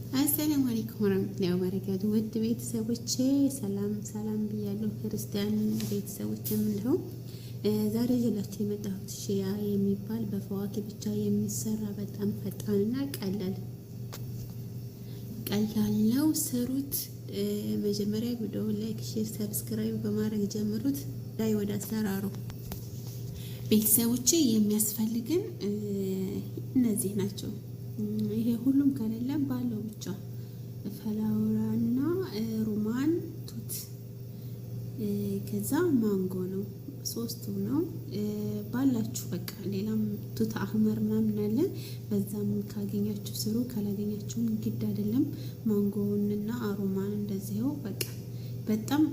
السلام عليكم ورحمة الله وبركاته። ውድ ቤተሰቦቼ ሰላም ሰላም ብያለሁ። ክርስቲያን ቤተሰቦችም እንዲሁም ዛሬ ይዤላችሁ የመጣሁት ሺያ የሚባል በ فواكه ብቻ የሚሰራ በጣም ፈጣንና ቀላል ቀላል ነው። ስሩት። መጀመሪያ ቪዲዮ like፣ share፣ subscribe በማድረግ ጀምሩት። ላይ ወደ አሰራሩ ቤተሰቦቼ የሚያስፈልግን እነዚህ ናቸው። ይሄ ሁሉም ከሌለም ባለው ብቻ فراولة ና رمان توت ከዛ ማንጎ ነው። ሶስቱ ነው ባላችሁ። በቃ ሌላም توت أحمر ምናምን አለ። በዛም ካገኛችሁ ስሩ፣ ካላገኛችሁም ግድ አይደለም። ማንጎውንና رمان እንደዚህው በቃ በጣም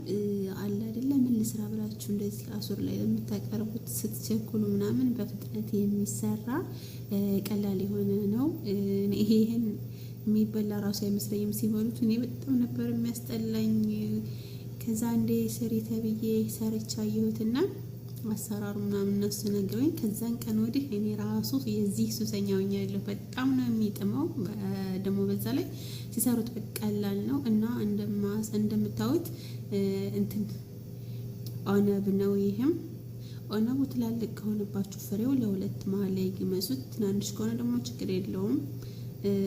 አለ አይደለ ምን ልስራ ብላችሁ እንደዚህ አሱር ላይ ለምታቀርቡት ስትቸኩሉ ምናምን በፍጥነት የሚሰራ ቀላል የሆነ ነው። ይሄን የሚበላ ራሱ አይመስለኝም ሲበሉት። እኔ በጣም ነበር የሚያስጠላኝ። ከዛ እንዴ ስሪ ተብዬ ሰርቻ አየሁትና አሰራሩ ምናምን እነሱ ነግረውኝ ከዛን ቀን ወዲህ እኔ ራሱ የዚህ ሱሰኛ ሆኛለሁ። በጣም ነው የሚጥመው። ደግሞ በዛ ላይ ሲሰሩት ቀላል ነው እና እንደምታዩት እንትን عنب ነው። ይህም عنب ኡ ትላልቅ ከሆነባችሁ ፍሬው ለሁለት መሀል ላይ ግመሱት። ትናንሽ ከሆነ ደግሞ ችግር የለውም።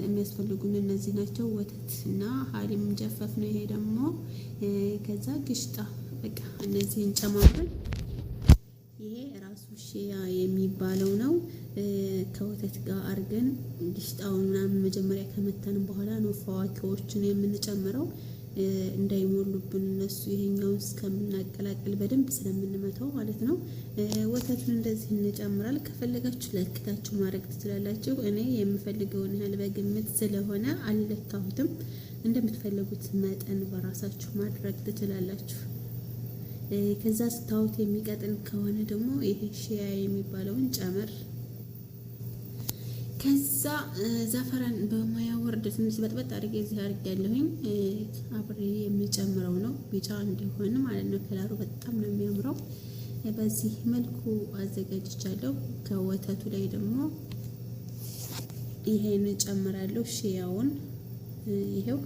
የሚያስፈልጉን እነዚህ ናቸው። ወተት እና حليب مجفف ነው። ይሄ ደግሞ ከዛ قشطة በቃ እነዚህን ጨማምረን ይሄ ራሱ ሺያ የሚባለው ነው። ከወተት ጋር አድርገን قشطة ውን ምናምን መጀመሪያ ከመታን በኋላ ነው فواكه ዎችን የምንጨምረው እንዳይሞሉብን እነሱ ይሄኛውን እስከምናቀላቅል በደንብ ስለምንመታው ማለት ነው። ወተቱን እንደዚህ እንጨምራል። ከፈለጋችሁ ለክታችሁ ማድረግ ትችላላችሁ። እኔ የምፈልገውን ያህል በግምት ስለሆነ አልለካሁትም። እንደምትፈልጉት መጠን በራሳችሁ ማድረግ ትችላላችሁ። ከዛ ስታዩት የሚቀጥን ከሆነ ደግሞ ይሄ ሺያ የሚባለውን ጨምር። ከዛ زعفران በሙያ ወርድ ትንሽ በጥበጥ አድርጌ እዚህ አድርጌ ያለሁኝ አብሬ የምጨምረው ነው፣ ቢጫ እንዲሆን ማለት ነው። color ኡ በጣም ነው የሚያምረው። በዚህ መልኩ አዘጋጅቻለሁ። ከወተቱ ላይ ደግሞ ይሄን ጨምራለሁ፣ ሺያውን ይሄው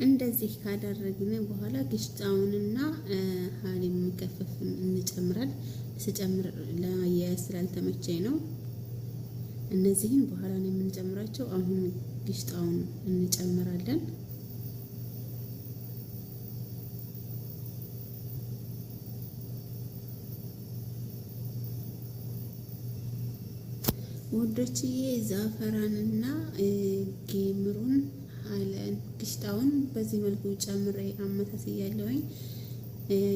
እንደዚህ ካደረግን በኋላ قشطة ውንና حليب مجفف እንጨምራል። ስጨምር ለማያያዝ ስላልተመቸኝ ነው። እነዚህን በኋላ ነው የምንጨምራቸው። አሁን قشطة ውን እንጨምራለን። ውዶችዬ زعفران ና ጌምሩን አለን قشطة ውን በዚህ መልኩ ጨምሬ አመሳስያለሁኝ።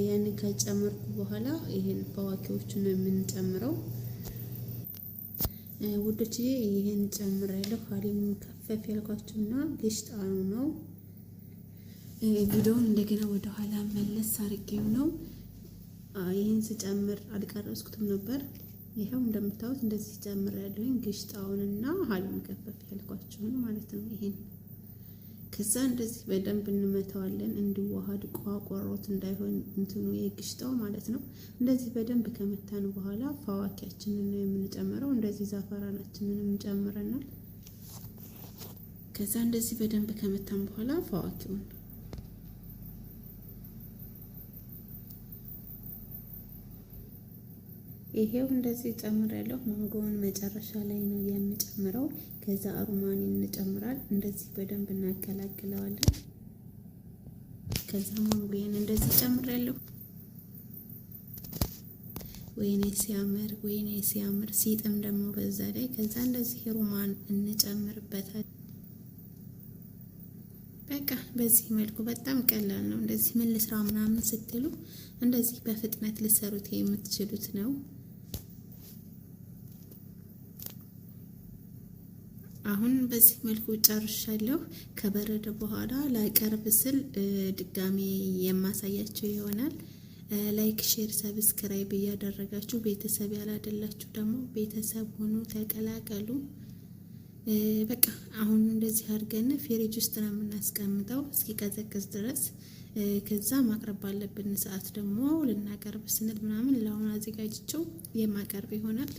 ያንን ከጨመርኩ በኋላ ይሄን فواكه ዎቹን ነው የምንጨምረው ውዶችዬ። ይሄን ጨምሬያለሁ። حليب مجفف ያልኳችሁና قشطة ው ነው። ቪዲዮውን እንደገና ወደኋላ መለስ አድርጌው ነው ይህን ስጨምር አልቀረጽኩትም ነበር። ይኸው እንደምታዩት እንደዚህ ጨምሬያለሁኝ قشطة ውንና حليب مجفف ያልኳችሁን ማለት ነው ይሄን ከዛ እንደዚህ በደንብ እንመታዋለን እንዲዋሃድ ቋቆሮት እንዳይሆን እንትኑ የ قشطة ው ማለት ነው። እንደዚህ በደንብ ከመታን በኋላ فواكه ያችንን ነው የምንጨምረው። እንደዚህ زعفران ኣችንንም እንጨምረናል። ከዛ እንደዚህ በደንብ ከመታን በኋላ فواكه ውን ይሄው እንደዚህ ጨምሬያለሁ። ማንጎውን መጨረሻ ላይ ነው የምጨምረው። ከዛ رمان እንጨምራል። እንደዚህ በደንብ እናቀላቅለዋለን። ከዛ ማንጎዬን እንደዚህ ጨምሬያለሁ። ወይኔ ሲያምር፣ ወይኔ ሲያምር፣ ሲጥም ደግሞ በዛ ላይ። ከዛ እንደዚህ رمان እንጨምርበታል። በቃ በዚህ መልኩ በጣም ቀላል ነው። እንደዚህ ምን ልስራ ምናምን ስትሉ እንደዚህ በፍጥነት ልሰሩት የምትችሉት ነው። አሁን በዚህ መልኩ ጨርሻለሁ። ከበረደ በኋላ ላቀርብ ስል ድጋሜ የማሳያቸው ይሆናል። like፣ share፣ subscribe እያደረጋችሁ ቤተሰብ ያላደላችሁ ደግሞ ቤተሰብ ሁኑ፣ ተቀላቀሉ። በቃ አሁን እንደዚህ አድርገን ፍሪጅ ውስጥ ነው የምናስቀምጠው እስኪቀዘቅዝ ድረስ። ከዛ ማቅረብ ባለብን ሰዓት ደግሞ ልናቀርብ ስንል ምናምን ለአሁን አዘጋጅቼው የማቀርብ ይሆናል።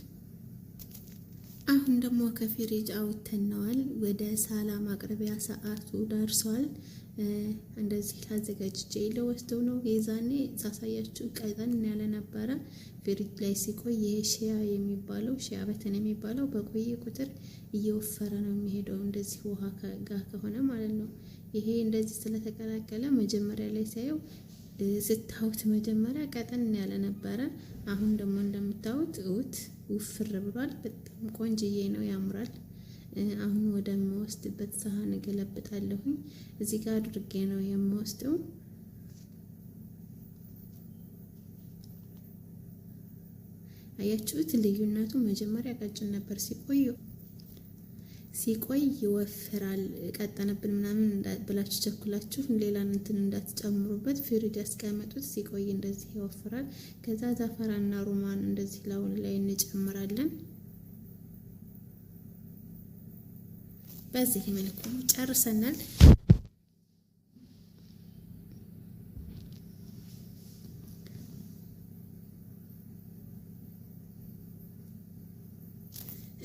አሁን ደግሞ ከፍሪጅ አውጥተነዋል። ወደ ሳላ ማቅረቢያ ሰዓቱ ደርሷል። እንደዚህ አዘጋጅቼ ለወስደው ነው። የዛኔ ሳሳያችሁ ቀጠን ያለ ነበረ። ፍሪጅ ላይ ሲቆይ ይሄ shea የሚባለው shea butter የሚባለው በቆየ ቁጥር እየወፈረ ነው የሚሄደው፣ እንደዚህ ውሃ ጋር ከሆነ ማለት ነው። ይሄ እንደዚህ ስለተቀላቀለ መጀመሪያ ላይ ሳየው ስታዩት መጀመሪያ ቀጠን ያለ ነበረ። አሁን ደግሞ እንደምታዩት እውት ውፍር ብሏል። በጣም ቆንጅዬ ነው፣ ያምራል። አሁን ወደምወስድበት ሳህን እገለብጣለሁኝ። እዚህ ጋር አድርጌ ነው የምወስደው። አያችሁት ልዩነቱ? መጀመሪያ ቀጭን ነበር፣ ሲቆይ ሲቆይ ይወፍራል። ቀጠነብን ምናምን ብላችሁ ቸኩላችሁ ሌላ እንትን እንዳትጨምሩበት፣ ፍሪጅ ያስቀመጡት። ሲቆይ እንደዚህ ይወፍራል። ከዛ زعفران ና رمان እንደዚህ ላውን ላይ እንጨምራለን። በዚህ መልኩ ጨርሰናል።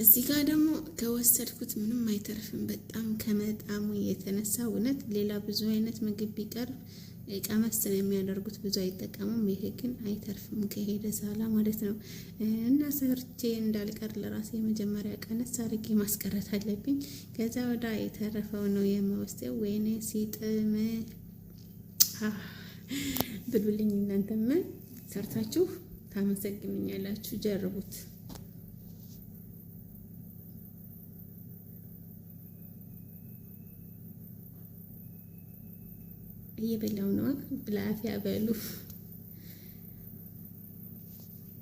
እዚህ ጋር ደግሞ ከወሰድኩት ምንም አይተርፍም። በጣም ከመጣሙ የተነሳ እውነት ሌላ ብዙ አይነት ምግብ ቢቀርብ ቀመስ ነው የሚያደርጉት፣ ብዙ አይጠቀሙም። ይሄ ግን አይተርፍም ከሄደ ሳላ ማለት ነው። እና ሰርቼ እንዳልቀር ለራሴ መጀመሪያ ቀነስ አድርጌ ማስቀረት አለብኝ። ከዛ ወዳ የተረፈው ነው የምወስደው። ወይኔ ሲጥም ብሉልኝ። እናንተም ሰርታችሁ ታመሰግኑኛላችሁ። ጀርቡት። እየበላው ነው። ብላፊያ በሉ።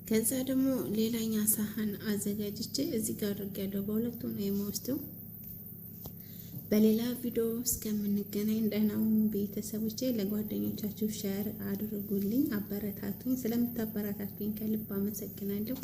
ከዛ ደግሞ ሌላኛ ሳህን አዘጋጅቼ እዚህ ጋር አድርጌያለሁ። በሁለቱም ነው የምወስደው። በሌላ ቪዲዮ እስከምንገናኝ ደህና ሁኑ ቤተሰቦቼ። ለጓደኞቻችሁ share አድርጉልኝ፣ አበረታቱኝ። ስለምታበረታቱኝ ከልብ አመሰግናለሁ።